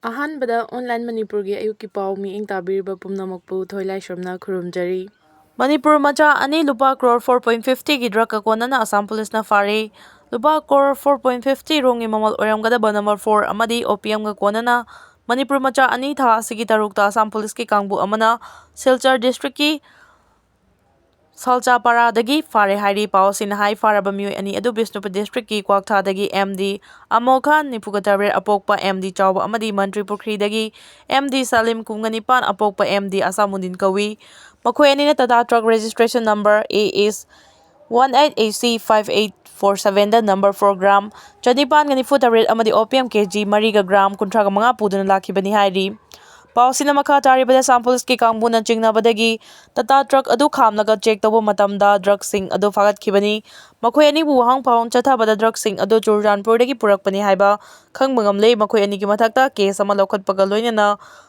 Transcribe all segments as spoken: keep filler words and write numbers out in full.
ꯑꯍꯥꯟꯕꯗ ꯑꯣꯟꯂꯥꯏꯟ ꯃꯅꯤꯄꯨꯔꯒꯤ ꯑꯌꯨꯛꯀꯤ ꯄꯥꯎ ꯃꯤꯠꯌꯦꯡ ꯇꯥꯕꯤꯔꯤꯕ ꯄꯨꯝꯅꯃꯛꯄꯨ ꯊꯣꯏꯂꯥꯏꯁ꯭ꯔꯝꯅ ꯈꯨꯔꯨꯝꯖꯔꯤ꯫ ꯃꯅꯤꯄꯨꯔ ꯃꯆꯥ ꯑꯅꯤ ꯂꯨꯄꯥ ꯀ꯭ꯔꯣꯔ ꯐꯣꯔ ꯄꯣꯏꯟ ꯐꯤꯐꯇꯤꯒꯤ ꯗ꯭ꯔꯒꯀ ꯀꯣꯟꯅꯅ ꯑꯁꯥꯝ ꯄꯨꯂꯤꯁꯅ ꯐꯥꯔꯦ꯫ ꯂꯨꯄꯥ ꯀ꯭ꯔꯣꯔ ꯐꯣꯔ ꯄꯣꯏꯟ ꯐꯤꯐꯇꯤ ꯔꯣꯝꯒꯤ ꯃꯃꯜ ꯑꯣꯏꯔꯝꯒꯗꯕ ꯅꯝꯕꯔ ꯐꯣꯔ ꯑꯃꯗꯤ ꯑꯣꯄꯤꯌꯝꯒ ꯀꯣꯟꯅꯅ ꯃꯅꯤꯄꯨꯔ ꯃꯆꯥ ꯑꯅꯤ ꯊꯥ ꯑꯁꯤꯒꯤ ꯇꯔꯨꯛꯇ ꯑꯁꯥꯝ ꯄꯨꯂꯤꯁꯀꯤ ꯀꯥꯡꯕꯨ ꯑꯃꯅ ꯁꯤꯜꯆꯔ ꯗꯤꯁꯇ꯭ꯔꯤꯛꯀꯤ ꯁꯥꯜꯆꯥꯄꯥꯔꯥꯗꯒꯤ ꯐꯥꯔꯦ ꯍꯥꯏꯔꯤ꯫ ꯄꯥꯎ ꯑꯁꯤꯅ ꯍꯥꯏ, ꯐꯥꯔꯕ ꯃꯤꯑꯣꯏ ꯑꯅꯤ ꯑꯗꯨ ꯕꯤꯁꯅꯨꯄꯨꯔ ꯗꯤꯁꯇ꯭ꯔꯤꯛꯀꯤ ꯀ꯭ꯋꯥꯛꯊꯥꯗꯒꯤ ꯑꯦꯝ ꯗꯤ ꯑꯃꯣꯜ ꯈꯥꯟ, ꯅꯤꯐꯨꯒ ꯇꯔꯦꯠ, ꯑꯄꯣꯛꯄ ꯑꯦꯝ ꯗꯤ ꯆꯥꯎꯕ ꯑꯃꯗꯤ ꯃꯟꯇ꯭ꯔꯤ ꯄꯨꯈ꯭ꯔꯤꯗꯒꯤ ꯑꯦꯝ ꯗꯤ ꯁꯂꯤꯝ, ꯀꯨꯟꯒ ꯅꯤꯄꯥꯟ, ꯑꯄꯣꯛꯄ ꯑꯦꯝ ꯗꯤ ꯑꯁꯥꯃꯨꯗꯤꯟ ꯀꯧꯏ꯫ ꯃꯈꯣꯏ ꯑꯅꯤꯅ Tata truck registration number A S one eight A C five eight four ꯁꯚꯦꯟꯗ ꯅꯝꯕꯔ ꯐꯣꯔ ꯒ꯭ꯔꯥꯝ ꯆꯅꯤꯄꯥꯟꯒ ꯅꯤꯐꯨ ꯇꯔꯦꯠ ꯑꯃꯗꯤ ꯑꯣꯄꯤꯌꯝ ꯀꯦ ꯖꯤ ꯃꯔꯤꯒ ꯒ꯭ꯔꯥꯝ ꯀꯨꯟꯊ꯭ꯔꯥꯒ ꯃꯉꯥ ꯄꯨꯗꯨꯅ ꯂꯥꯛꯈꯤꯕꯅꯤ ꯍꯥꯏꯔꯤ꯫ ꯄꯥꯎꯁꯤꯅ ꯃꯈꯥ ꯇꯥꯔꯤꯕꯗ, ꯑꯁꯥꯝ ꯄꯨꯂꯤꯁꯀꯤ ꯀꯥꯡꯕꯨꯅ ꯆꯤꯡꯅꯕꯗꯒꯤ ꯇꯥꯇꯥ ꯇ꯭ꯔꯛ ꯑꯗꯨ ꯈꯥꯝꯂꯒ ꯆꯦꯛ ꯇꯧꯕ ꯃꯇꯝꯗ ꯗ꯭ꯔꯒꯁꯤꯡ ꯑꯗꯨ ꯐꯥꯒꯠꯈꯤꯕꯅꯤ꯫ ꯃꯈꯣꯏ ꯑꯅꯤꯕꯨ ꯋꯥꯍꯪ ꯐꯥꯎꯍꯪ ꯆꯠꯊꯕꯗ ꯗ꯭ꯔꯒꯁꯤꯡ ꯑꯗꯨ ꯆꯨꯔꯆꯥꯟꯄꯨꯔꯗꯒꯤ ꯄꯨꯔꯛꯄꯅꯤ ꯍꯥꯏꯕ ꯈꯪꯕ ꯉꯝꯂꯦ꯫ ꯃꯈꯣꯏ ꯑꯅꯤꯒꯤ ꯃꯊꯛꯇ ꯀꯦꯁ ꯑꯃ ꯂꯧꯈꯠꯄꯒ ꯂꯣꯏꯅꯅ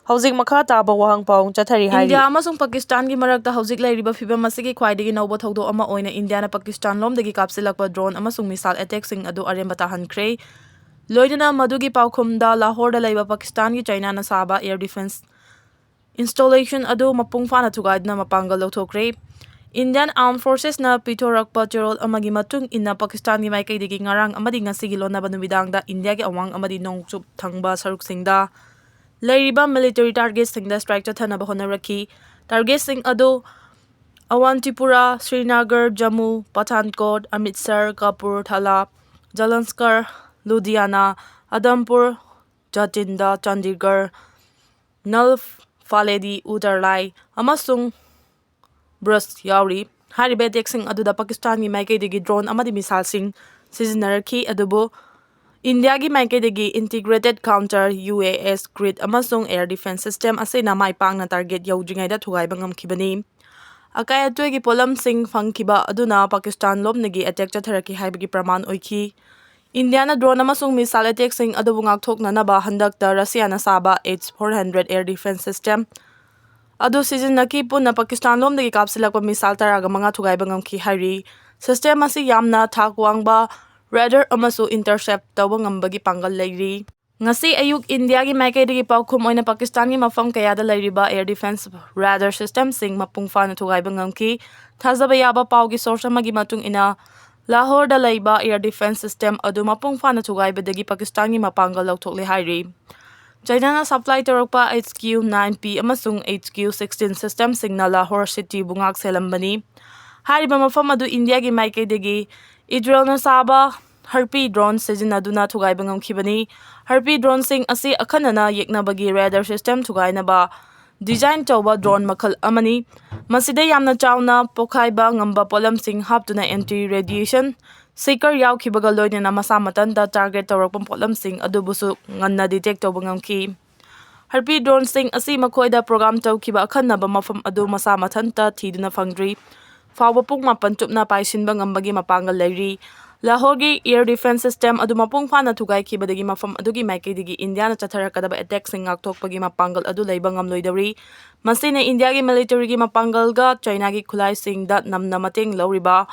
ꯍꯧꯖꯤꯛ ꯃꯈꯥ ꯇꯥꯕ ꯋꯥꯍꯪ ꯄꯥꯎꯍꯪ ꯆꯠꯊꯔꯤ ꯍꯥꯏꯔꯤ꯫ ꯏꯟꯗꯤꯌꯥ ꯑꯃꯁꯨꯡ ꯄꯥꯀꯤꯁꯇꯥꯟꯒꯤ ꯃꯔꯛꯇ ꯍꯧꯖꯤꯛ ꯂꯩꯔꯤꯕ ꯐꯤꯚꯝ ꯑꯁꯤꯒꯤ ꯈ꯭ꯋꯥꯏꯗꯒꯤ ꯅꯧꯕ ꯊꯧꯗꯣꯛ ꯑꯃ ꯑꯣꯏꯅ ꯏꯟꯗꯤꯌꯥꯅ ꯄꯥꯀꯤꯁꯇꯥꯟ ꯂꯣꯝꯗꯒꯤ ꯀꯥꯞꯁꯤꯜꯂꯛꯄ ꯗ꯭ꯔꯣꯟ ꯑꯃꯁꯨꯡ ꯃꯤꯁꯥꯏꯜ ꯑꯦꯇꯦꯛꯁꯤꯡ ꯑꯗꯨ ꯑꯔꯦꯝꯕ ꯇꯥꯍꯟꯈ꯭ꯔꯦ꯫ ꯂꯣꯏꯅꯅ ꯃꯗꯨꯒꯤ ꯄꯥꯎꯈꯨꯝꯗ ꯂꯥꯍꯣꯔꯗ ꯂꯩꯕ ꯄꯥꯀꯤꯁꯇꯥꯟꯒꯤ ꯆꯥꯏꯅꯥꯅ ꯁꯥꯕ ꯑꯦꯌꯔ ꯗꯤꯐꯦꯟꯁ ꯏꯟꯁꯇꯣꯂꯦꯁꯟ ꯑꯗꯨ ꯃꯄꯨꯡ ꯐꯥꯅ ꯊꯨꯒꯥꯏꯗꯨꯅ ꯃꯄꯥꯡꯒꯜ ꯂꯧꯊꯣꯛꯈ꯭ꯔꯦ꯫ ꯏꯟꯗꯤꯌꯟ ꯑꯥꯔꯝ ꯐꯣꯔꯁꯦꯁꯅ ꯄꯤꯊꯣꯔꯛꯄ ꯆꯦꯔꯣꯜ ꯑꯃꯒꯤ ꯃꯇꯨꯡ ꯏꯟꯅ, ꯄꯥꯀꯤꯁꯇꯥꯟꯒꯤ ꯃꯥꯏꯀꯩꯗꯒꯤ ꯉꯔꯥꯡ ꯑꯃꯗꯤ ꯉꯁꯤꯒꯤ ꯂꯣꯟꯅꯕ ꯅꯨꯃꯤꯗꯥꯡꯗ ꯏꯟꯗꯤꯌꯥꯒꯤ ꯑꯋꯥꯡ ꯑꯃꯗꯤ ꯅꯣꯡꯆꯨꯞ ꯊꯪꯕ ꯁꯔꯨꯛꯁꯤꯡꯗ ꯂꯩꯔꯤꯕ ꯃꯤꯂꯤꯇꯔꯤ ꯇꯥꯔꯒꯦꯠꯁꯤꯡꯗ ꯁ꯭ꯇ꯭ꯔꯥꯏꯛ ꯆꯠꯊꯅꯕ ꯍꯣꯠꯅꯔꯛꯈꯤ꯫ ꯇꯥꯔꯒꯦꯠꯁꯤꯡ ꯑꯗꯨ ꯑꯋꯟꯇꯤꯄꯨꯔꯥ, ꯁ꯭ꯔꯤꯅꯒꯔ, ꯖꯝꯃꯨ, ꯄꯊꯥꯟꯀꯣꯠ, ꯑꯃ꯭ꯔꯤꯠꯁꯔ, ꯀꯥꯄꯨꯔꯊꯂꯥ, ꯖꯂꯟꯁꯀꯔ, ꯂꯨꯙꯤꯌꯥꯅꯥ, ꯑꯗꯝꯄꯨꯔ, ꯖꯇꯤꯟꯗ, ꯆꯥꯟꯗꯤꯒꯔ, ꯅꯜ ꯐꯥꯂꯦꯗꯤ, ꯎꯇꯔꯂꯥꯏ ꯑꯃꯁꯨꯡ ꯕ꯭ꯔꯁ ꯌꯥꯎꯔꯤ꯫ ꯍꯥꯏꯔꯤꯕ ꯑꯦꯇꯦꯛꯁꯤꯡ ꯑꯗꯨꯗ ꯄꯥꯀꯤꯁꯇꯥꯟꯒꯤ ꯃꯥꯏꯀꯩꯗꯒꯤ ꯗ꯭ꯔꯣꯟ ꯑꯃꯗꯤ ꯃꯤꯁꯥꯏꯜꯁꯤꯡ ꯁꯤꯖꯤꯟꯅꯔꯛꯈꯤ, ꯑꯗꯨꯕꯨ ꯏꯟꯗꯤꯌꯥꯒꯤ ꯃꯥꯏꯀꯩꯗꯒꯤ Integrated Counter U A S grid ꯑꯃꯁꯨꯡ air defense system ꯑꯁꯤꯅ ꯃꯥꯏ ꯄꯥꯛꯅ ꯇꯥꯔꯒꯦꯠ ꯌꯧꯗ꯭ꯔꯤꯉꯩꯗ ꯊꯨꯒꯥꯏꯕ ꯉꯝꯈꯤꯕꯅꯤ꯫ ꯑꯀꯥꯏ ꯑꯇꯣꯏꯒꯤ ꯄꯣꯠꯂꯝꯁꯤꯡ ꯐꯪꯈꯤꯕ ꯑꯗꯨꯅ ꯄꯥꯀꯤꯁꯇꯥꯟ ꯂꯣꯝꯗꯒꯤ ꯑꯦꯇꯦꯛ ꯆꯠꯊꯔꯛꯈꯤ ꯍꯥꯏꯕꯒꯤ ꯄ꯭ꯔꯃꯥꯟ ꯑꯣꯏꯈꯤ꯫ ꯏꯟꯗꯤꯌꯥꯅ ꯗ꯭ꯔꯣꯟ ꯑꯃꯁꯨꯡ ꯃꯤꯁꯥꯏꯜ ꯑꯦꯇꯦꯛꯁꯤꯡ ꯑꯗꯨꯕꯨ ꯉꯥꯛꯊꯣꯛꯅꯅꯕ ꯍꯟꯗꯛꯇ ꯔꯁꯤꯌꯥꯅ ꯁꯥꯕ S four hundred air defense system ꯑꯗꯨ ꯁꯤꯖꯤꯟꯅꯈꯤ꯫ ꯄꯨꯟꯅ ꯄꯥꯀꯤꯁꯇꯥꯟ ꯂꯣꯝꯗꯒꯤ ꯀꯥꯞꯁꯤꯜꯂꯛꯄ ꯃꯤꯁꯥꯏꯜ ꯇꯔꯥꯒ ꯃꯉꯥ ꯊꯨꯒꯥꯏꯕ ꯉꯝꯈꯤ ꯍꯥꯏꯔꯤ꯫ ꯁꯤꯁꯇꯦꯝ ꯑꯁꯤ ꯌꯥꯝꯅ ꯊꯥꯛ ꯋꯥꯡꯕ ꯔꯦꯗꯥꯔ ꯑꯃꯁꯨ ꯏꯟꯇꯔꯁꯦꯞ ꯇꯧꯕ ꯉꯝꯕꯒꯤ ꯄꯥꯡꯒꯜ ꯂꯩꯔꯤ꯫ ꯉꯁꯤ ꯑꯌꯨꯛ ꯏꯟꯗꯤꯌꯥꯒꯤ ꯃꯥꯏꯀꯩꯗꯒꯤ ꯄꯥꯎꯈꯨꯝ ꯑꯣꯏꯅ ꯄꯥꯀꯤꯁꯇꯥꯟꯒꯤ ꯃꯐꯝ ꯀꯌꯥꯗ ꯂꯩꯔꯤꯕ air defence radar systemꯁꯤꯡ ꯃꯄꯨꯡ ꯐꯥꯅ ꯊꯨꯒꯥꯏꯕ ꯉꯝꯈꯤ꯫ ꯊꯥꯖꯕ ꯌꯥꯕ ꯄꯥꯎꯒꯤ source ꯑꯃꯒꯤ ꯃꯇꯨꯡ ꯏꯟꯅ, ꯂꯥꯍꯣꯔꯗ ꯂꯩꯕ air defence system ꯑꯗꯨ ꯃꯄꯨꯡ ꯐꯥꯅ ꯊꯨꯒꯥꯏꯕꯗꯒꯤ ꯄꯥꯀꯤꯁꯇꯥꯟꯒꯤ ꯃꯄꯥꯡꯒꯜ ꯂꯧꯊꯣꯛꯂꯦ ꯍꯥꯏꯔꯤ꯫ ꯆꯥꯏꯅꯥꯅ supply ꯇꯧꯔꯛꯄ H Q nine P ꯑꯃꯁꯨꯡ H Q sixteen systemꯁꯤꯡꯅ ꯂꯥꯍꯣꯔ cityꯕꯨ ꯉꯥꯛ ꯁꯦꯜꯂꯝꯕꯅꯤ꯫ ꯍꯥꯏꯔꯤꯕ ꯃꯐꯝ ꯑꯗꯨ ꯏꯟꯗꯤꯌꯥꯒꯤ ꯃꯥꯏꯀꯩꯗꯒꯤ ꯏꯖꯔꯦꯜꯅ ꯁꯥꯕ Harpy drone ꯁꯤꯖꯤꯟꯅꯗꯨꯅ ꯊꯨꯒꯥꯏꯕ ꯉꯝꯈꯤꯕꯅꯤ꯫ Harpy droneꯁꯤꯡ ꯑꯁꯤ ꯑꯈꯟꯅꯅ ꯌꯦꯛꯅꯕꯒꯤ radar system ꯊꯨꯒꯥꯏꯅꯕ design ꯇꯧꯕ drone ꯃꯈꯜ ꯑꯃꯅꯤ꯫ ꯃꯁꯤꯗ ꯌꯥꯝꯅ ꯆꯥꯎꯅ ꯄꯣꯈꯥꯏꯕ ꯉꯝꯕ ꯄꯣꯠꯂꯝꯁꯤꯡ ꯍꯥꯞꯇꯨꯅ anti radiation seeker ꯌꯥꯎꯈꯤꯕꯒ ꯂꯣꯏꯅꯅ ꯃꯁꯥ ꯃꯊꯟꯇ target ꯇꯧꯔꯛꯄ ꯄꯣꯠꯂꯝꯁꯤꯡ ꯑꯗꯨꯕꯨꯁꯨ ꯉꯟꯅ detect ꯇꯧꯕ ꯉꯝꯈꯤ꯫ Harpy droneꯁꯤꯡ ꯑꯁꯤ ꯃꯈꯣꯏꯗ program ꯇꯧꯈꯤꯕ ꯑꯈꯟꯅꯕ ꯃꯐꯝ ꯑꯗꯨ ꯃꯁꯥ ꯃꯊꯟꯇ ꯊꯤꯗꯨꯅ ꯐꯪꯗ꯭ꯔꯤ ꯐꯥꯎꯕ ꯄꯨꯡ ꯃꯥꯄꯟ ꯆꯨꯞꯅ ꯄꯥꯏꯁꯤꯟꯕ ꯉꯝꯕꯒꯤ ꯃꯄꯥꯡꯒꯜ ꯂꯩꯔꯤ꯫ ꯂꯥꯍꯣꯔꯒꯤ air defence system ꯑꯗꯨ ꯃꯄꯨꯡ ꯐꯥꯅ ꯊꯨꯒꯥꯏꯈꯤꯕꯗꯒꯤ ꯃꯐꯝ ꯑꯗꯨꯒꯤ ꯃꯥꯏꯀꯩꯗꯒꯤ ꯏꯟꯗꯤꯌꯥꯅ ꯆꯠꯊꯔꯛꯀꯗꯕ attackꯁꯤꯡ ꯉꯥꯛꯊꯣꯛꯄꯒꯤ ꯃꯄꯥꯡꯒꯜ ꯑꯗꯨ ꯂꯩꯕ ꯉꯝꯂꯣꯏꯗꯧꯔꯤ꯫ ꯃꯁꯤꯅ ꯏꯟꯗꯤꯌꯥꯒꯤ militaryꯒꯤ ꯃꯄꯥꯡꯒꯜꯒ ꯆꯥꯏꯅꯥꯒꯤ ꯈꯨꯠꯂꯥꯏꯁꯤꯡꯗ ꯅꯝꯅ ꯃꯇꯦꯡ ꯂꯧꯔꯤꯕ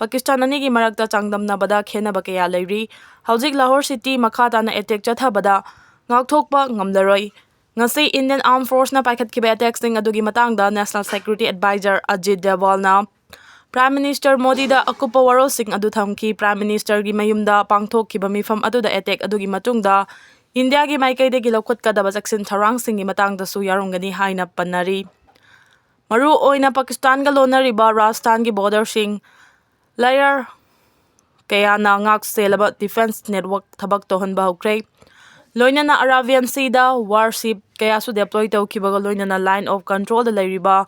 ꯄꯥꯀꯤꯁꯇꯥꯟ ꯑꯅꯤꯒꯤ ꯃꯔꯛꯇ ꯆꯥꯡꯗꯝꯅꯕꯗ ꯈꯦꯟꯅꯕ ꯀꯌꯥ ꯂꯩꯔꯤ꯫ ꯍꯧꯖꯤꯛ ꯂꯥꯍꯣꯔ city ꯃꯈꯥ ꯇꯥꯅ attack ꯆꯠꯊꯕꯗ ꯉꯥꯛꯊꯣꯛꯄ ꯉꯝꯂꯔꯣꯏ꯫ ꯉꯁꯤ Indian Armed Forceꯅ ꯄꯥꯏꯈꯠꯈꯤꯕ attackꯁꯤꯡ ꯑꯗꯨꯒꯤ ꯃꯇꯥꯡꯗ National Security Advisor Ajit Dovalꯅ Prime Minister ꯃꯣꯗꯤꯗ ꯑꯀꯨꯞꯄ ꯋꯥꯔꯣꯜꯁꯤꯡ ꯑꯗꯨ ꯊꯝꯈꯤ꯫ Prime Ministerꯒꯤ ꯃꯌꯨꯝꯗ ꯄꯥꯡꯊꯣꯛꯈꯤꯕ ꯃꯤꯐꯝ ꯑꯗꯨꯗ attack ꯑꯗꯨꯒꯤ ꯃꯇꯨꯡꯗ ꯏꯟꯗꯤꯌꯥꯒꯤ ꯃꯥꯏꯀꯩꯗꯒꯤ ꯂꯧꯈꯠꯀꯗꯕ ꯆꯦꯛꯁꯤꯟ ꯊꯧꯔꯥꯡꯁꯤꯡꯒꯤ ꯃꯇꯥꯡꯗꯁꯨ ꯌꯥꯎꯔꯝꯒꯅꯤ ꯍꯥꯏꯅ ꯄꯟꯅꯔꯤ꯫ ꯃꯔꯨ ꯑꯣꯏꯅ ꯄꯥꯀꯤꯁꯇꯥꯟꯒ ꯂꯣꯟꯅꯔꯤꯕ ꯔꯥꯖꯁꯊꯥꯟꯒꯤ borderꯁꯤꯡ ꯂꯥꯏꯌꯔ ꯀꯌꯥꯅ ꯉꯥꯛ ꯁꯦꯜꯂꯕ defence network ꯊꯕꯛ ꯇꯧꯍꯟꯕ ꯍꯧꯈ꯭ꯔꯦ꯫ ꯂꯣꯏꯅꯅ Arabian Seaꯗ warship ꯀꯌꯥꯁꯨ deploy ꯇꯧꯈꯤꯕꯒ ꯂꯣꯏꯅꯅ line of controlꯗ ꯂꯩꯔꯤꯕ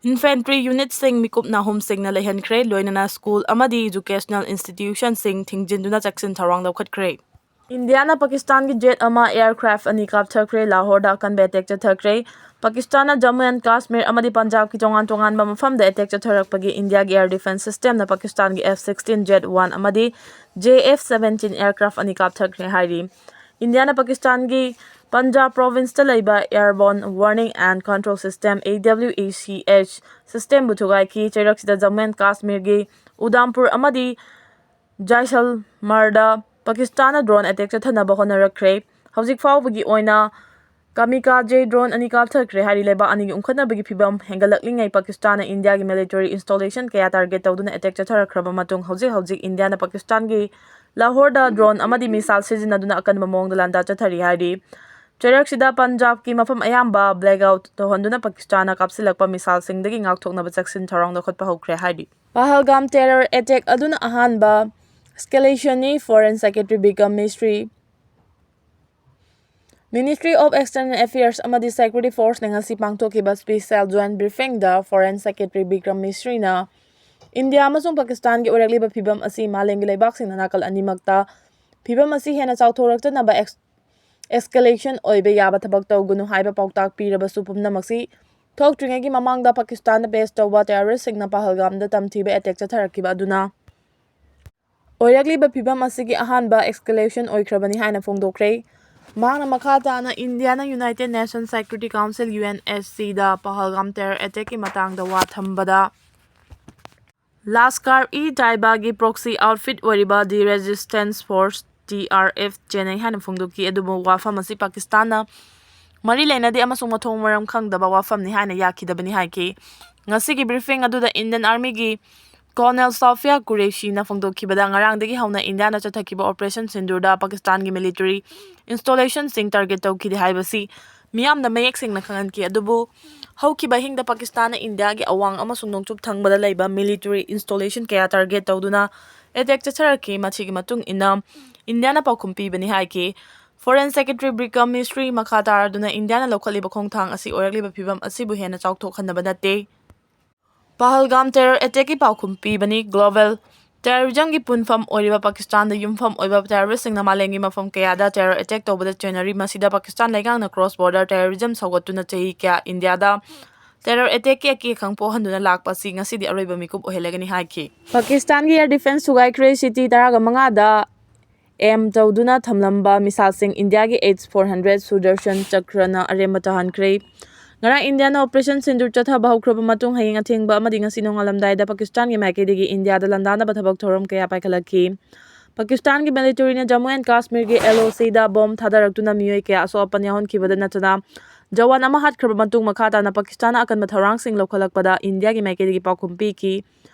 infantry unitꯁꯤꯡ ꯃꯤꯀꯨꯞ ꯅꯥꯍꯨꯝꯁꯤꯡꯅ ꯂꯩꯍꯟꯈ꯭ꯔꯦ꯫ ꯂꯣꯏꯅꯅ school ꯑꯃꯗꯤ educational institutionꯁꯤꯡ ꯊꯤꯡꯖꯤꯟꯗꯨꯅ ꯆꯦꯛꯁꯤꯟ ꯊꯧꯔꯥꯡ ꯂꯧꯈꯠꯈ꯭ꯔꯦ꯫ ꯏꯟꯗꯤꯌꯥꯅ ꯄꯥꯀꯤꯁꯇꯥꯟꯒꯤ jet ꯑꯃ aircraft ꯑꯅꯤ ꯀꯥꯞꯊꯈ꯭ꯔꯦ꯫ ꯂꯥꯍꯣꯔꯗ ꯑꯀꯟꯕ attack ꯆꯠꯊꯈ꯭ꯔꯦ꯫ ꯄꯥꯀꯤꯁꯇꯥꯟꯅ ꯖꯝꯃꯨ and ꯀꯥꯁꯃꯤꯔ ꯑꯃꯗꯤ ꯄꯟꯖꯥꯕꯀꯤ ꯇꯣꯉꯥꯟ ꯇꯣꯉꯥꯟꯕ ꯃꯐꯝꯗ attack ꯆꯠꯊꯔꯛꯄꯒꯤ ꯏꯟꯗꯤꯌꯥꯒꯤ air defence systemꯅ ꯄꯥꯀꯤꯁꯇꯥꯟꯒꯤ F sixteen Jet one ꯑꯃꯗꯤ J F seventeen aircraft ꯑꯅꯤ ꯀꯥꯞꯊꯈ꯭ꯔꯦ ꯍꯥꯏꯔꯤ꯫ ꯏꯟꯗꯤꯌꯥꯅ ꯄꯥꯀꯤꯁꯇꯥꯟꯒꯤ ꯄꯟꯖꯥꯕ provinceꯇ ꯂꯩꯕ Airborne Warning and Control System, A W A C H systemꯕꯨ ꯊꯨꯒꯥꯏꯈꯤ꯫ ꯆꯩꯔꯛꯁꯤꯗ Jammu and ꯀꯥꯁꯃꯤꯔꯒꯤ ꯎꯗꯥꯝꯄꯨꯔ ꯑꯃꯗꯤ ꯖꯥꯏꯁꯜꯃꯔꯗ ꯄꯥꯀꯤꯁꯇꯥꯟꯅ drone attack ꯆꯠꯊꯅꯕ ꯍꯣꯠꯅꯔꯛꯈ꯭ꯔꯦ꯫ ꯍꯧꯖꯤꯛ ꯐꯥꯎꯕꯒꯤ ꯑꯣꯏꯅ ꯀꯥꯃꯤꯀꯥꯖꯦ ꯗ꯭ꯔꯣꯟ ꯑꯅꯤ ꯀꯥꯞꯊꯈ꯭ꯔꯦ ꯍꯥꯏꯔꯤ꯫ ꯂꯩꯕꯥꯛ ꯑꯅꯤꯒꯤ ꯎꯪꯈꯠꯅꯕꯒꯤ ꯐꯤꯕꯝ ꯍꯦꯟꯒꯠꯂꯛꯂꯤꯉꯩ ꯄꯥꯀꯤꯁꯇꯥꯟꯅ ꯏꯟꯗꯤꯌꯥꯒꯤ ꯃꯤꯂꯤꯇꯔꯤ ꯏꯟꯁꯇꯣꯂꯦꯁꯟ ꯀꯌꯥ ꯇꯥꯔꯒꯦꯠ ꯇꯧꯗꯨꯅ ꯑꯦꯇꯦꯛ ꯆꯠꯊꯔꯛꯈ꯭ꯔꯕ ꯃꯇꯨꯡ ꯍꯧꯖꯤꯛ ꯍꯧꯖꯤꯛ ꯏꯟꯗꯤꯌꯥꯅ ꯄꯥꯀꯤꯁꯇꯥꯟꯒꯤ ꯂꯥꯍꯣꯔꯗ ꯗ꯭ꯔꯣꯟ ꯑꯃꯗꯤ ꯃꯤꯁꯥꯏꯜ ꯁꯤꯖꯤꯟꯅꯗꯨꯅ ꯑꯀꯟꯕ ꯃꯑꯣꯡꯗ ꯂꯥꯟꯗꯥ ꯆꯠꯊꯔꯤ ꯍꯥꯏꯔꯤ꯫ ꯆꯩꯔꯛꯁꯤꯗ ꯄꯟꯖꯥꯕꯀꯤ ꯃꯐꯝ ꯑꯌꯥꯝꯕ ꯕ꯭ꯂꯦꯛ ꯑꯥꯎꯠ ꯇꯧꯍꯟꯗꯨꯅ ꯄꯥꯀꯤꯁꯇꯥꯟꯅ ꯀꯥꯞꯁꯤꯜꯂꯛꯄ ꯃꯤꯁꯥꯏꯜꯁꯤꯡꯗꯒꯤ ꯉꯥꯛꯊꯣꯛꯅꯕ ꯆꯦꯛꯁꯤꯟ ꯊꯧꯔꯥꯡ ꯂꯧꯈꯠꯄ ꯍꯧꯈ꯭ꯔꯦ ꯍꯥꯏꯔꯤ꯫ ꯄꯍꯜꯒꯥꯝ ꯇꯦꯔꯔ ꯑꯦꯇꯦꯛ ꯑꯗꯨꯅ ꯑꯍꯥꯟꯕ ꯑꯦꯁꯀꯦꯂꯦꯁꯟꯅꯤ꯫ ꯐꯣꯔꯦꯟ ꯁꯦꯀ꯭ꯔꯦꯇꯔꯤ ꯕꯤꯀꯝ Misri, Ministry of External Affairs ꯑꯃꯗꯤ ꯁꯦꯀ꯭ꯌꯨꯔꯤꯇꯤ ꯐꯣꯔꯁꯅ ꯉꯁꯤ ꯄꯥꯡꯊꯣꯛꯈꯤꯕ ꯁ꯭ꯄꯦꯁꯤꯌꯦꯜ ꯖꯣꯏꯟꯠ ꯕ꯭ꯔꯤꯐꯤꯡꯗ ꯐꯣꯔꯦꯟ ꯁꯦꯀ꯭ꯔꯦꯇꯔꯤ ꯕꯤꯀ꯭ꯔꯝ ꯃꯤꯁ꯭ꯔꯤꯅ ꯏꯟꯗꯤꯌꯥ ꯑꯃꯁꯨꯡ ꯄꯥꯀꯤꯁꯇꯥꯟꯒꯤ ꯑꯣꯏꯔꯛꯂꯤꯕ ꯐꯤꯚꯝ ꯑꯁꯤ ꯃꯥꯂꯦꯝꯒꯤ ꯂꯩꯕꯥꯛꯁꯤꯡꯅ ꯅꯥꯀꯜ ꯑꯅꯤꯃꯛꯇ ꯐꯤꯚꯝ ꯑꯁꯤ ꯍꯦꯟꯅ ꯆꯥꯎꯊꯣꯔꯛꯇꯅꯕ ꯑꯦꯛꯁ-, ꯑꯦꯁꯀꯦꯂꯦꯁꯟ ꯑꯣꯏꯕ ꯌꯥꯕ ꯊꯕꯛ ꯇꯧꯒꯅꯨ ꯍꯥꯏꯕ ꯄꯥꯎꯇꯥꯛ ꯄꯤꯔꯕꯁꯨ, ꯄꯨꯝꯅꯃꯛꯁꯤ ꯊꯣꯛꯇ꯭ꯔꯤꯉꯩꯒꯤ ꯃꯃꯥꯡꯗ ꯄꯥꯀꯤꯁꯇꯥꯟꯗ ꯕꯦꯁ ꯇꯧꯕ ꯇꯦꯔꯣꯔꯤꯁꯁꯤꯡꯅ ꯄꯍꯜꯒꯥꯝꯗ ꯇꯝꯊꯤꯕ ꯑꯦꯇꯦꯛ ꯆꯠꯊꯔꯛꯈꯤꯕ ꯑꯗꯨꯅ ꯑꯣꯏꯔꯛꯂꯤꯕ ꯐꯤꯚꯝ ꯑꯁꯤꯒꯤ ꯑꯍꯥꯟꯕ ꯑꯦꯁꯀꯦꯂꯦꯁꯟ ꯑꯣꯏꯈ꯭ꯔꯕꯅꯤ ꯍꯥꯏꯅ ꯐꯣꯡꯗꯣꯛꯈ꯭ꯔꯦ꯫ ꯃꯍꯥꯛꯅ ꯃꯈꯥ ꯇꯥꯅ ꯏꯟꯗꯤꯌꯥꯅ united nation security council, U N S ꯁꯤꯗ ꯄꯍꯜꯒꯥꯝ ꯇꯦꯔꯔ ꯑꯦꯇꯦꯛꯀꯤ ꯃꯇꯥꯡꯗ ꯋꯥ ꯊꯝꯕꯗ, ꯂꯥꯁꯀꯥꯔ ꯏ ꯇꯥꯏꯕꯥꯒꯤ ꯄ꯭ꯔꯣꯛꯁꯤ ꯑꯥꯎꯠꯐꯤꯠ ꯑꯣꯏꯔꯤꯕ the resistance force, T R F, ꯆꯦꯟꯅꯩ ꯍꯥꯏꯅ ꯐꯣꯡꯗꯣꯛꯈꯤ꯫ ꯑꯗꯨꯕꯨ ꯋꯥꯐꯝ ꯑꯁꯤ ꯄꯥꯀꯤꯁꯇꯥꯟꯅ ꯃꯔꯤ ꯂꯩꯅꯗꯦ ꯑꯃꯁꯨꯡ ꯃꯊꯣꯡ ꯃꯔꯝ ꯈꯪꯗꯕ ꯋꯥꯐꯝꯅꯤ ꯍꯥꯏꯅ ꯌꯥꯈꯤꯗꯕꯅꯤ ꯍꯥꯏꯈꯤ꯫ ꯉꯁꯤꯒꯤ ꯕ꯭ꯔꯤꯐꯤꯡ ꯑꯗꯨꯗ ꯏꯟꯗꯤꯌꯟ ꯑꯥꯔꯃꯤꯒꯤ ꯀꯣꯔꯅꯦꯜ ꯁꯣꯐꯤꯌꯥ ꯀꯨꯔꯦꯁꯤꯅ ꯐꯣꯡꯗꯣꯛꯈꯤꯕꯗ, ꯉꯔꯥꯡꯗꯒꯤ ꯍꯧꯅ ꯏꯟꯗꯤꯌꯥꯅ ꯆꯠꯊꯈꯤꯕ ꯑꯣꯄꯔꯦꯁꯟ ꯁꯤꯟꯗꯨꯔꯗ ꯄꯥꯀꯤꯁꯇꯥꯟꯒꯤ ꯃꯤꯂꯤꯇꯔꯤ ꯏꯟꯁꯇꯣꯂꯦꯁꯟꯁꯤꯡ ꯇꯥꯔꯒꯦꯠ ꯇꯧꯈꯤꯗꯦ ꯍꯥꯏꯕꯁꯤ ꯃꯤꯌꯥꯝꯗ ꯃꯌꯦꯛ ꯁꯦꯡꯅ ꯈꯪꯍꯟꯈꯤ꯫ ꯑꯗꯨꯕꯨ ꯍꯧꯈꯤꯕ ꯑꯍꯤꯡꯗ ꯄꯥꯀꯤꯁꯇꯥꯟꯅ ꯏꯟꯗꯤꯌꯥꯒꯤ ꯑꯋꯥꯡ ꯑꯃꯁꯨꯡ ꯅꯣꯡꯆꯨꯞ ꯊꯪꯕꯗ ꯂꯩꯕ ꯃꯤꯂꯤꯇꯔꯤ ꯏꯟꯁꯇꯣꯂꯦꯁꯟ ꯀꯌꯥ ꯇꯥꯔꯒꯦꯠ ꯇꯧꯗꯨꯅ ꯑꯦꯇꯦꯛ ꯆꯠꯊꯔꯛꯈꯤ꯫ ꯃꯁꯤꯒꯤ ꯃꯇꯨꯡ ꯏꯟꯅ ꯏꯟꯗꯤꯌꯥꯅ ꯄꯥꯎꯈꯨꯝ ꯄꯤꯕꯅꯤ ꯍꯥꯏꯈꯤ꯫ ꯐꯣꯔꯦꯟ ꯁꯦꯀ꯭ꯔꯦꯇꯔꯤ ꯕꯤꯀ꯭ꯔꯝ ꯃꯤꯁ꯭ꯔꯤ ꯃꯈꯥ ꯇꯥꯔꯗꯨꯅ ꯏꯟꯗꯤꯌꯥꯅ ꯂꯧꯈꯠꯂꯤꯕ ꯈꯣꯡꯊꯥꯡ ꯑꯁꯤ ꯑꯣꯏꯔꯛꯂꯤꯕ ꯐꯤꯚꯝ ꯑꯁꯤꯕꯨ ꯍꯦꯟꯅ ꯆꯥꯎꯊꯣꯛꯍꯟꯅꯕ ꯅꯠꯇꯦ꯫ ꯄꯍꯜꯒꯥꯝ ꯇꯦꯔꯔ ꯑꯦꯇꯦꯛꯀꯤ ꯄꯥꯎꯈꯨꯝ ꯄꯤꯕꯅꯤ꯫ ꯒ꯭ꯂꯣꯕꯦꯜ ꯇꯦꯔꯣꯔꯤꯖꯝꯒꯤ ꯄꯨꯟꯐꯝ ꯑꯣꯏꯔꯤꯕ ꯄꯥꯀꯤꯁꯇꯥꯟꯗ ꯌꯨꯝꯐꯝ ꯑꯣꯏꯕ ꯇꯦꯔꯣꯔꯤꯁꯁꯤꯡꯅ ꯃꯥꯂꯦꯝꯒꯤ ꯃꯐꯝ ꯀꯌꯥꯗ ꯇꯦꯔꯔ ꯑꯦꯇꯦꯛ ꯇꯧꯕꯗ ꯆꯦꯟꯅꯔꯤ꯫ ꯃꯁꯤꯗ ꯄꯥꯀꯤꯁꯇꯥꯟ ꯂꯩꯉꯥꯛꯅ ꯀ꯭ꯔꯣꯁ ꯕꯣꯔꯗꯔ ꯇꯦꯔꯣꯔꯤꯖꯝ ꯁꯧꯒꯠꯇꯨꯅ ꯆꯍꯤ ꯀꯌꯥ ꯏꯟꯗꯤꯌꯥꯗ ꯇꯦꯔꯔ ꯑꯦꯇꯦꯛꯀꯤ ꯑꯀꯤ ꯑꯈꯪ ꯄꯣꯛꯍꯟꯗꯨꯅ ꯂꯥꯛꯄ ꯑꯁꯤ ꯉꯁꯤꯗꯤ ꯑꯔꯣꯏꯕ ꯃꯤꯀꯨꯞ ꯑꯣꯏꯍꯜꯂꯒꯅꯤ ꯍꯥꯏꯈꯤ꯫ ꯄꯥꯀꯤꯁꯇꯥꯟꯒꯤ ꯑꯦꯌꯔ ꯗꯤꯐꯦꯟꯁ ꯊꯨꯒꯥꯏꯈ꯭ꯔꯦ꯫ ꯁꯤꯇꯤ ꯇꯔꯥꯒ ꯃꯉꯥꯗ ꯑꯦꯝ ꯇꯧꯗꯨꯅ ꯊꯝꯂꯝꯕ ꯃꯤꯁꯥꯏꯜꯁꯤꯡ ꯏꯟꯗꯤꯌꯥꯒꯤ ꯑꯦꯁ ꯐꯣꯔ ꯍꯟꯗ꯭ꯔꯦꯠ ꯁꯨꯗꯔꯁꯟ ꯆꯀ꯭ꯔꯅ ꯑꯔꯦꯝꯕ ꯇꯥꯍꯟꯈ꯭ꯔꯦ꯫ ꯉꯔꯥꯡ ꯏꯟꯗꯤꯌꯥꯅ ꯑꯣꯄꯔꯦꯁꯟ ꯁꯤꯟꯗꯨꯔ ꯆꯠꯊꯕ ꯍꯧꯈ꯭ꯔꯕ ꯃꯇꯨꯡ, ꯍꯌꯦꯡ ꯑꯊꯦꯡꯕ ꯑꯃꯗꯤ ꯉꯁꯤ ꯅꯣꯡꯉꯥꯜꯂꯝꯗꯥꯏꯗ ꯄꯥꯀꯤꯁꯇꯥꯟꯒꯤ ꯃꯥꯏꯀꯩꯗꯒꯤ ꯏꯟꯗꯤꯌꯥꯗ ꯂꯥꯟꯗꯥꯅꯕ ꯊꯕꯛ ꯊꯧꯔꯝ ꯀꯌꯥ ꯄꯥꯏꯈꯠꯂꯛꯈꯤ꯫ ꯄꯥꯀꯤꯁꯇꯥꯟꯒꯤ ꯃꯤꯂꯤꯇꯔꯤꯅ ꯖꯝꯃꯨ ꯑꯦꯟ ꯀꯥꯁꯃꯤꯔꯒꯤ ꯑꯦꯜ ꯑꯣ ꯁꯤꯗ ꯕꯣꯝ ꯊꯥꯗꯔꯛꯇꯨꯅ ꯃꯤꯑꯣꯏ ꯀꯌꯥ ꯑꯁꯣꯛ ꯑꯄꯟ ꯌꯥꯎꯍꯟꯈꯤꯕꯗ ꯅꯠꯇꯅ ꯖꯋꯥꯟ ꯑꯃ ꯍꯥꯠꯈ꯭ꯔꯕ ꯃꯇꯨꯡ, ꯃꯈꯥ ꯇꯥꯅ ꯄꯥꯀꯤꯁꯇꯥꯟꯅ ꯑꯀꯟꯕ ꯊꯧꯔꯥꯡꯁꯤꯡ ꯂꯧꯈꯠꯂꯛꯄꯗ ꯏꯟꯗꯤꯌꯥꯒꯤ ꯃꯥꯏꯀꯩꯗꯒꯤ ꯄꯥꯎꯈꯨꯝ ꯄꯤꯈꯤ꯫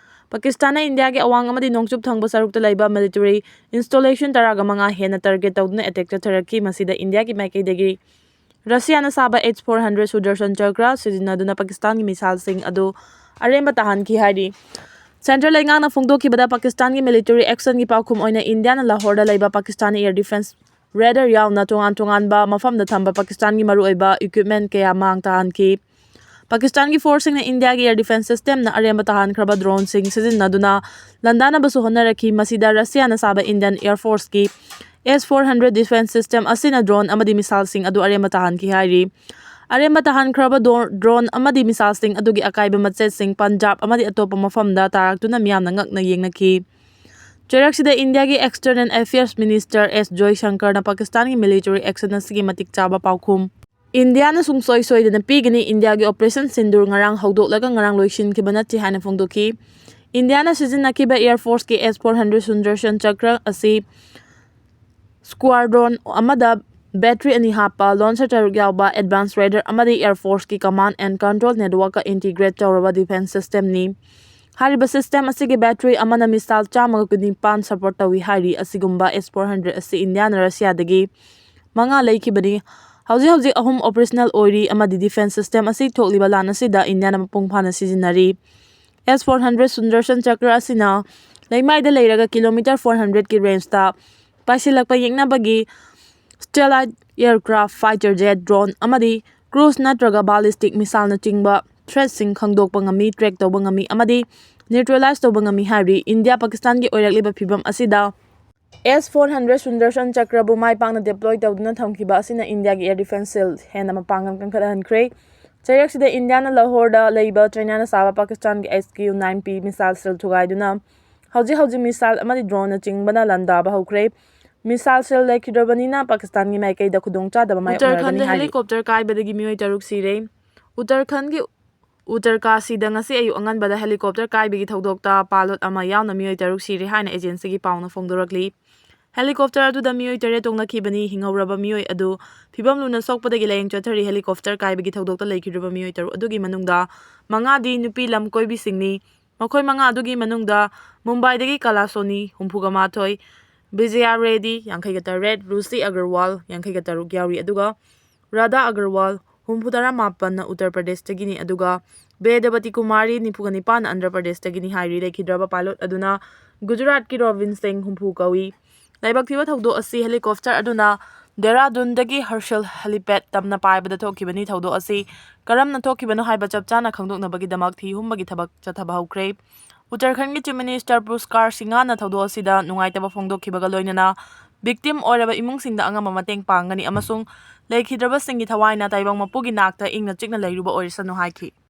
ꯄꯥꯀꯤꯁꯇꯥꯟꯅ ꯏꯟꯗꯤꯌꯥꯒꯤ ꯑꯋꯥꯡ ꯑꯃꯗꯤ ꯅꯣꯡꯆꯨꯞ ꯊꯪꯕ ꯁꯔꯨꯛꯇ ꯂꯩꯕ ꯃꯤꯂꯤꯇꯔꯤ ꯏꯟꯁꯇꯣꯂꯦꯁꯟ ꯇꯔꯥꯒ ꯃꯉꯥ ꯍꯦꯟꯅ ꯇꯥꯔꯒꯦꯠ ꯇꯧꯗꯨꯅ ꯑꯦꯇꯦꯛ ꯆꯠꯊꯔꯛꯈꯤ꯫ ꯃꯁꯤꯗ ꯏꯟꯗꯤꯌꯥꯒꯤ ꯃꯥꯏꯀꯩꯗꯒꯤ ꯔꯁꯤꯌꯥꯅ ꯁꯥꯕ ꯑꯦꯁ ꯐꯣꯔ ꯍꯟꯗ꯭ꯔꯦꯠ ꯁꯨꯗꯔꯁꯟ ꯆꯀ꯭ꯔ ꯁꯤꯖꯤꯟꯅꯗꯨꯅ ꯄꯥꯀꯤꯁꯇꯥꯟꯒꯤ ꯃꯤꯁꯥꯏꯜꯁꯤꯡ ꯑꯗꯨ ꯑꯔꯦꯝꯕ ꯇꯥꯍꯟꯈꯤ ꯍꯥꯏꯔꯤ꯫ ꯁꯦꯟꯇ꯭ꯔꯦꯜ ꯂꯩꯉꯥꯛꯅ ꯐꯣꯡꯗꯣꯛꯈꯤꯕꯗ, ꯄꯥꯀꯤꯁꯇꯥꯟꯒꯤ ꯃꯤꯂꯤꯇꯔꯤ ꯑꯦꯛꯁꯟꯒꯤ ꯄꯥꯎꯈꯨꯝ ꯑꯣꯏꯅ ꯏꯟꯗꯤꯌꯥꯅ ꯂꯥꯍꯣꯔꯗ ꯂꯩꯕ ꯄꯥꯀꯤꯁꯇꯥꯟ ꯑꯦꯌꯔ ꯗꯤꯐꯦꯟꯁ ꯔꯦꯗꯥꯔ ꯌꯥꯎꯅ ꯇꯣꯉꯥꯟ ꯇꯣꯉꯥꯟꯕ ꯃꯐꯝꯗ ꯊꯝꯕ ꯄꯥꯀꯤꯁꯇꯥꯟꯒꯤ ꯃꯔꯨꯑꯣꯏꯕ ꯏꯀ꯭ꯋꯤꯞꯃꯦꯟ ꯀꯌꯥ ꯃꯥꯡ ꯇꯥꯍꯟꯈꯤ꯫ ꯄꯥꯀꯤꯁꯇꯥꯟꯒꯤ ꯐꯣꯔꯁꯁꯤꯡꯅ ꯏꯟꯗꯤꯌꯥꯒꯤ ꯑꯦꯌꯔ ꯗꯤꯐꯦꯟꯁ ꯁꯤꯁꯇꯦꯝꯅ ꯑꯔꯦꯝꯕ ꯇꯥꯍꯟꯈ꯭ꯔꯕ ꯗ꯭ꯔꯣꯟꯁꯤꯡ ꯁꯤꯖꯤꯟꯅꯗꯨꯅ ꯂꯥꯟꯗꯥꯅꯕꯁꯨ ꯍꯣꯠꯅꯔꯛꯈꯤ꯫ ꯃꯁꯤꯗ ꯔꯁꯤꯌꯥꯅ ꯁꯥꯕ ꯏꯟꯗꯤꯌꯟ ꯑꯦꯌꯔ ꯐꯣꯔꯁꯀꯤ ꯑꯦꯁ ꯐꯣꯔ ꯍꯟꯗ꯭ꯔꯦꯠ ꯗꯤꯐꯦꯟꯁ ꯁꯤꯁꯇꯦꯝ ꯑꯁꯤꯅ ꯗ꯭ꯔꯣꯟ ꯑꯃꯗꯤ ꯃꯤꯁꯥꯏꯜꯁꯤꯡ ꯑꯗꯨ ꯑꯔꯦꯝꯕ ꯇꯥꯍꯟꯈꯤ ꯍꯥꯏꯔꯤ꯫ ꯑꯔꯦꯝꯕ ꯇꯥꯍꯟꯈ꯭ꯔꯕ ꯗꯣ-, ꯗ꯭ꯔꯣꯟ ꯑꯃꯗꯤ ꯃꯤꯁꯥꯏꯜꯁꯤꯡ ꯑꯗꯨꯒꯤ ꯑꯀꯥꯏꯕ ꯃꯆꯦꯠꯁꯤꯡ ꯄꯟꯖꯥꯕ ꯑꯃꯗꯤ ꯑꯇꯣꯞꯄ ꯃꯐꯝꯗ ꯇꯥꯔꯛꯇꯨꯅ ꯃꯤꯌꯥꯝꯅ ꯉꯛꯅ ꯌꯦꯡꯅꯈꯤ꯫ ꯆꯩꯔꯛꯁꯤꯗ ꯏꯟꯗꯤꯌꯥꯒꯤ ꯑꯦꯛꯁꯇꯔꯅꯦꯜ ꯑꯦꯐꯤꯌꯔꯁ ꯃꯤꯅꯤꯁꯇꯔ ꯑꯦꯁ ꯖꯣꯏꯁꯪꯀꯔꯅ ꯄꯥꯀꯤꯁꯇꯥꯟꯒꯤ ꯃꯤꯂꯤꯇꯔꯤ ꯑꯦꯛꯁꯟ ꯑꯁꯤꯒꯤ ꯃꯇꯤꯛ ꯆꯥꯕ ꯄꯥꯎꯈꯨꯝ ꯏꯟꯗꯤꯌꯥꯅ ꯁꯨꯡꯁꯣꯏ ꯁꯣꯏꯗꯅ ꯄꯤꯒꯅꯤ꯫ ꯏꯟꯗꯤꯌꯥꯒꯤ ꯑꯣꯄꯔꯦꯁꯟ ꯁꯤꯟꯗꯨꯔ ꯉꯔꯥꯡ ꯍꯧꯗꯣꯛꯂꯒ ꯉꯔꯥꯡ ꯂꯣꯏꯁꯤꯟꯈꯤꯕ ꯅꯠꯇꯦ ꯍꯥꯏꯅ ꯐꯣꯡꯗꯣꯛꯈꯤ꯫ ꯏꯟꯗꯤꯌꯥꯅ ꯁꯤꯖꯤꯟꯅꯈꯤꯕ ꯑꯦꯌꯔ ꯐꯣꯔꯁꯀꯤ ꯑꯦꯁ ꯐꯣꯔ ꯍꯟꯗ꯭ꯔꯦꯠ ꯁꯨꯟꯗꯔꯁꯟ ꯆꯀ꯭ꯔ ꯑꯁꯤ ꯁ꯭ꯀ꯭ꯋꯥꯗ꯭ꯔꯣꯟ ꯑꯃꯗ ꯕꯦꯇ꯭ꯔꯤ ꯑꯅꯤ ꯍꯥꯞꯄ ꯂꯣꯟꯁꯔ ꯇꯔꯨꯛ ꯌꯥꯎꯕ ꯑꯦꯗꯚꯥꯟꯁ ꯔꯦꯗꯥꯔ ꯑꯃꯗꯤ ꯑꯦꯌꯔ ꯐꯣꯔꯁꯀꯤ ꯀꯃꯥꯟꯗ ꯑꯦꯟ ꯀꯟꯇ꯭ꯔꯣꯜ ꯅꯦꯠꯋꯥꯔꯛꯀ ꯏꯟꯇꯤꯒ꯭ꯔꯦꯠ ꯇꯧꯔꯕ ꯗꯤꯐꯦꯟꯁ ꯁꯤꯁꯇꯦꯝꯅꯤ꯫ ꯍꯥꯏꯔꯤꯕ ꯁꯤꯁꯇꯦꯝ ꯑꯁꯤꯒꯤ ꯕꯦꯇ꯭ꯔꯤ ꯑꯃꯅ ꯃꯤꯁꯥꯏꯜ ꯆꯥꯝꯃꯒ ꯀꯨꯟꯅꯤꯄꯥꯟ ꯁꯄꯣꯔꯠ ꯇꯧꯏ ꯍꯥꯏꯔꯤ꯫ ꯑꯁꯤꯒꯨꯝꯕ ꯑꯦꯁ ꯐꯣꯔ ꯍꯟꯗ꯭ꯔꯦꯠ ꯑꯁꯤ ꯏꯟꯗꯤꯌꯥꯅ ꯔꯁꯤꯌꯥꯗꯒꯤ ꯃꯉꯥ ꯂꯩꯈꯤꯕꯅꯤ꯫ ꯍꯧꯖꯤꯛ ꯍꯧꯖꯤꯛ ꯑꯍꯨꯝ ꯑꯣꯄꯔꯦꯁꯅꯦꯜ ꯑꯣꯏꯔꯤ ꯑꯃꯗꯤ ꯗꯤꯐꯦꯟꯁ ꯁꯤꯁꯇꯦꯝ ꯑꯁꯤ ꯊꯣꯛꯂꯤꯕ ꯂꯥꯟ ꯑꯁꯤꯗ ꯏꯟꯗꯤꯌꯥꯅ ꯃꯄꯨꯡ ꯐꯥꯅ ꯁꯤꯖꯤꯟꯅꯔꯤ꯫ ꯑꯦꯁ ꯐꯣꯔ ꯍꯟꯗ꯭ꯔꯦꯠ ꯁꯨꯟꯗꯔꯁꯟ ꯆꯀ꯭ꯔ ꯑꯁꯤꯅ ꯂꯩꯃꯥꯏꯗ ꯂꯩꯔꯒ ꯀꯤꯂꯣꯃꯤꯇꯔ ꯐꯣꯔ ꯍꯟꯗ꯭ꯔꯦꯠꯀꯤ ꯔꯦꯟꯖꯇ ꯄꯥꯏꯁꯤꯜꯂꯛꯄ ꯌꯦꯛꯅꯕꯒꯤ satellite aircraft fighter jet drone ꯑꯃꯗꯤ ꯀ꯭ꯔꯨꯖ ꯅꯠꯇ꯭ꯔꯒ ꯕꯥꯂꯤꯁꯇꯤꯛ ꯃꯤꯁꯥꯏꯜꯅꯆꯤꯡꯕ ꯊ꯭ꯔꯦꯠꯁꯤꯡ ꯈꯪꯗꯣꯛꯄ ꯉꯝꯃꯤ, ꯇ꯭ꯔꯦꯛ ꯇꯧꯕ ꯉꯝꯃꯤ ꯑꯃꯗꯤ ꯅ꯭ꯌꯨꯇ꯭ꯔꯦꯂꯥꯏꯖ ꯇꯧꯕ ꯉꯝꯃꯤ ꯍꯥꯏꯔꯤ꯫ ꯏꯟꯗꯤꯌꯥ ꯄꯥꯀꯤꯁꯇꯥꯟꯒꯤ ꯑꯣꯏꯔꯛꯂꯤꯕ ꯐꯤꯕꯝ ꯑꯁꯤꯗ ꯑꯦꯁ ꯐꯣꯔ ꯍꯟꯗ꯭ꯔꯦꯠ ꯁꯨꯟꯗꯔꯁꯟ ꯆꯀ꯭ꯔꯕꯨ ꯃꯥꯏ ꯄꯥꯛꯅ ꯗꯤꯄ꯭ꯂꯣꯏ ꯇꯧꯗꯨꯅ ꯊꯝꯈꯤꯕ ꯑꯁꯤꯅ ꯏꯟꯗꯤꯌꯥꯒꯤ ꯑꯦꯌꯔ ꯗꯤꯐꯦꯟꯁ ꯁꯦꯜ ꯍꯦꯟꯅ ꯃꯄꯥꯡꯒꯜ ꯀꯟꯈꯠꯍꯟꯈ꯭ꯔꯦ꯫ ꯆꯩꯔꯛꯁꯤꯗ ꯏꯟꯗꯤꯌꯥꯅ ꯂꯥꯍꯣꯔꯗ ꯂꯩꯕ ꯆꯥꯏꯅꯥꯅ ꯁꯥꯕ ꯄꯥꯀꯤꯁꯇꯥꯟꯒꯤ ꯑꯦꯁ ꯀ꯭ꯌꯨ ꯅꯥꯏꯟ ꯄꯤ ꯃꯤꯁꯥꯏꯜ ꯁꯦꯜ ꯊꯨꯒꯥꯏꯗꯨꯅ ꯍꯧꯖꯤꯛ ꯍꯧꯖꯤꯛ ꯃꯤꯁꯥꯏꯜ ꯑꯃꯗꯤ ꯗ꯭ꯔꯣꯟꯅꯆꯤꯡꯕꯅ ꯂꯥꯟꯗꯥꯕ ꯍꯧꯈ꯭ꯔꯦ꯫ ꯃꯤꯁꯥꯏꯜ ꯁꯦꯜ ꯂꯩꯈꯤꯗ꯭ꯔꯕꯅꯤꯅ ꯄꯥꯀꯤꯁꯇꯥꯟꯒꯤ ꯃꯥꯏꯀꯩꯗ ꯈꯨꯗꯣꯡꯆꯥꯗꯕ ꯃꯥꯌꯣꯛꯅꯔꯒꯅꯤ ꯎꯠꯇꯔꯈꯟꯗ ꯍꯥꯏꯔꯤ꯫ ꯍꯦꯂꯤꯀꯣꯞꯇꯔ ꯀꯥꯏꯕꯗꯒꯤ ꯃꯤꯑꯣꯏ ꯇꯔꯨꯛ ꯁꯤꯔꯦ꯫ ꯎꯠꯇꯔꯈꯟꯗꯒꯤ ꯎꯇꯔꯀꯥꯁꯤꯗ ꯉꯁꯤ ꯑꯌꯨꯛ ꯑꯉꯟꯕꯗ helicopter ꯀꯥꯏꯕꯒꯤ ꯊꯧꯗꯣꯛꯇ pilot ꯑꯃ ꯌꯥꯎꯅ ꯃꯤꯑꯣꯏ ꯇꯔꯨꯛ ꯁꯤꯔꯦ ꯍꯥꯏꯅ agencyꯒꯤ ꯄꯥꯎꯅ ꯐꯣꯡꯗꯣꯔꯛꯂꯤ꯫ Helicopter ꯑꯗꯨꯗ ꯃꯤꯑꯣꯏ ꯇꯔꯦꯠ ꯇꯣꯡꯅꯈꯤꯕꯅꯤ꯫ ꯍꯤꯡꯍꯧꯔꯕ ꯃꯤꯑꯣꯏ ꯑꯗꯨ ꯐꯤꯕꯝ ꯂꯨꯅ ꯁꯣꯛꯄꯗꯒꯤ ꯂꯥꯌꯦꯡ ꯆꯠꯊꯔꯤ꯫ Helicopter ꯀꯥꯏꯕꯒꯤ ꯊꯧꯗꯣꯛꯇ ꯂꯩꯈꯤꯗ꯭ꯔꯕ ꯃꯤꯑꯣꯏ ꯇꯔꯨꯛ ꯑꯗꯨꯒꯤ ꯃꯅꯨꯡꯗ ꯃꯉꯥꯗꯤ ꯅꯨꯄꯤ ꯂꯝ ꯀꯣꯏꯕꯤꯁꯤꯡꯅꯤ꯫ ꯃꯈꯣꯏ ꯃꯉꯥ ꯑꯗꯨꯒꯤ ꯃꯅꯨꯡꯗ ꯃꯨꯝꯕꯥꯏꯗꯒꯤ ꯀꯂꯥꯁꯣꯅꯤ, ꯍꯨꯝꯐꯨꯒ ꯃꯥꯊꯣꯏ, ꯕꯤꯖꯌꯥ ꯔꯦꯗꯤ, ꯌꯥꯡꯈꯩꯒ ꯇꯔꯦꯠ, ꯔꯨꯁꯤ ꯑꯒꯔꯋꯥꯜ, ꯌꯥꯡꯈꯩꯒ ꯇꯔꯨꯛ ꯌꯥꯎꯔꯤ, ꯑꯗꯨꯒ ꯔꯥꯙꯥ ꯑꯒꯔꯋꯥꯜ, ꯍꯨꯝꯐꯨꯇꯔꯥ ꯃꯥꯄꯟꯅ ꯎꯠꯇꯔ ꯄ꯭ꯔꯗꯦꯁꯇꯒꯤꯅꯤ, ꯑꯗꯨꯒ ꯕꯦꯗꯕꯇꯤ ꯀꯨꯃꯥꯔꯤ, ꯅꯤꯐꯨꯒ ꯅꯤꯄꯥꯟꯅ ꯑꯟꯙ꯭ꯔ ꯄ꯭ꯔꯗꯦꯁꯇꯒꯤꯅꯤ ꯍꯥꯏꯔꯤ꯫ ꯂꯩꯈꯤꯗ꯭ꯔꯕ pilot ꯑꯗꯨꯅ ꯒꯨꯖꯔꯥꯠꯀꯤ ꯔꯣꯕꯤꯟ ꯁꯤꯡ, ꯍꯨꯝꯐꯨ ꯀꯧꯏ꯫ ꯂꯥꯏꯕꯛ ꯊꯤꯕ ꯊꯧꯗꯣꯛ ꯑꯁꯤ helicopter ꯑꯗꯨꯅ ꯗꯦꯍꯔꯥꯗꯨꯟꯗꯒꯤ ꯍꯔꯁꯤꯜ helipad ꯇꯝꯅ ꯄꯥꯏꯕꯗ ꯊꯣꯛꯈꯤꯕꯅꯤ꯫ ꯊꯧꯗꯣꯛ ꯑꯁꯤ ꯀꯔꯝꯅ ꯊꯣꯛꯈꯤꯕꯅꯣ ꯍꯥꯏꯕ ꯆꯞ ꯆꯥꯅ ꯈꯪꯗꯣꯛꯅꯕꯒꯤꯗꯃꯛ ꯊꯤ ꯍꯨꯝꯕꯒꯤ ꯊꯕꯛ ꯆꯠꯊꯕ ꯍꯧꯈ꯭ꯔꯦ꯫ ꯎꯠꯇꯔꯈꯟꯒꯤ Chief Minister ꯄꯨꯁꯀꯥꯔ ꯁꯤꯡꯍꯅ ꯊꯧꯗꯣꯛ ꯑꯁꯤꯗ ꯅꯨꯡꯉꯥꯏꯇꯕ ꯐꯣꯡꯗꯣꯛꯈꯤꯕꯒ ꯂꯣꯏꯅꯅ victim ꯑꯣꯏꯔꯕ ꯏꯃꯨꯡꯁꯤꯡꯗ ꯑꯉꯝꯕ ꯃꯇꯦꯡ ꯄꯥꯡꯒꯅꯤ ꯑꯃꯁꯨꯡ ꯂꯩꯈꯤꯗ꯭ꯔꯕꯁꯤꯡꯒꯤ ꯊꯋꯥꯏꯅ ꯇꯥꯏꯕꯪ ꯃꯄꯨꯒꯤ ꯅꯥꯛꯇ ꯏꯪꯅ ꯆꯤꯛꯅ ꯂꯩꯔꯨꯕ ꯑꯣꯏꯔꯁꯅꯨ ꯍꯥꯏꯈꯤ꯫